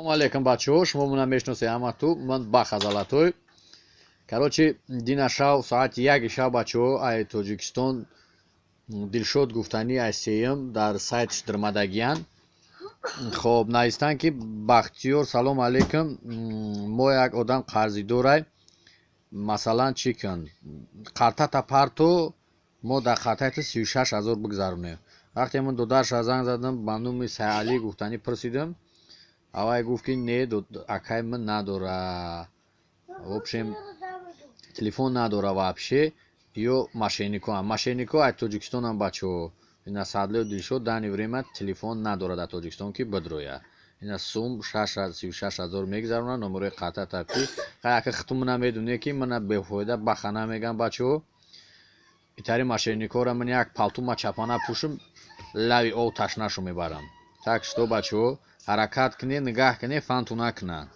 Салому алейкум, бачаҳо! Шумо мана мешиносед ҳамату, ман Бахазалатой. Короче, дина шав соати 1 шав, бачаҳо, ай Тоҷикистон Дилшод гуфтанӣ, ай сеюм дар сайтш дирмадагиян. Хоб, навистанд, ки: «Бахтиёр, салому алейкум, мо як одам қарзидорай, масалан, чӣ кун, қартата парту, мо дар қартайта 36 000 бигзаронем». Вақте ман додарша занг задам, ба номи Сайалӣ гуфтанӣ пурсидам, авай гуфт, ки не, акай ман надора, в общем, телефон надора вообще. Ё мошенникоам, мошеннико ай Тоҷикистонам, бачаҳо. Ина Садлею Дилшод данный время телефон надора дар Тоҷикистон, ки бидроя. Ина сум 36 000 мегзаронад, номерои қартата ки ака хитум намедоне, ки мана бефоида баха намегам, бачаҳо. Итари мошенникора ман як палтума чапана пӯшум, лави ов ташнашу мебарам. Так что, бачаҳо, ҳаракат кунед, нигаҳ кунед, фанту накунанд.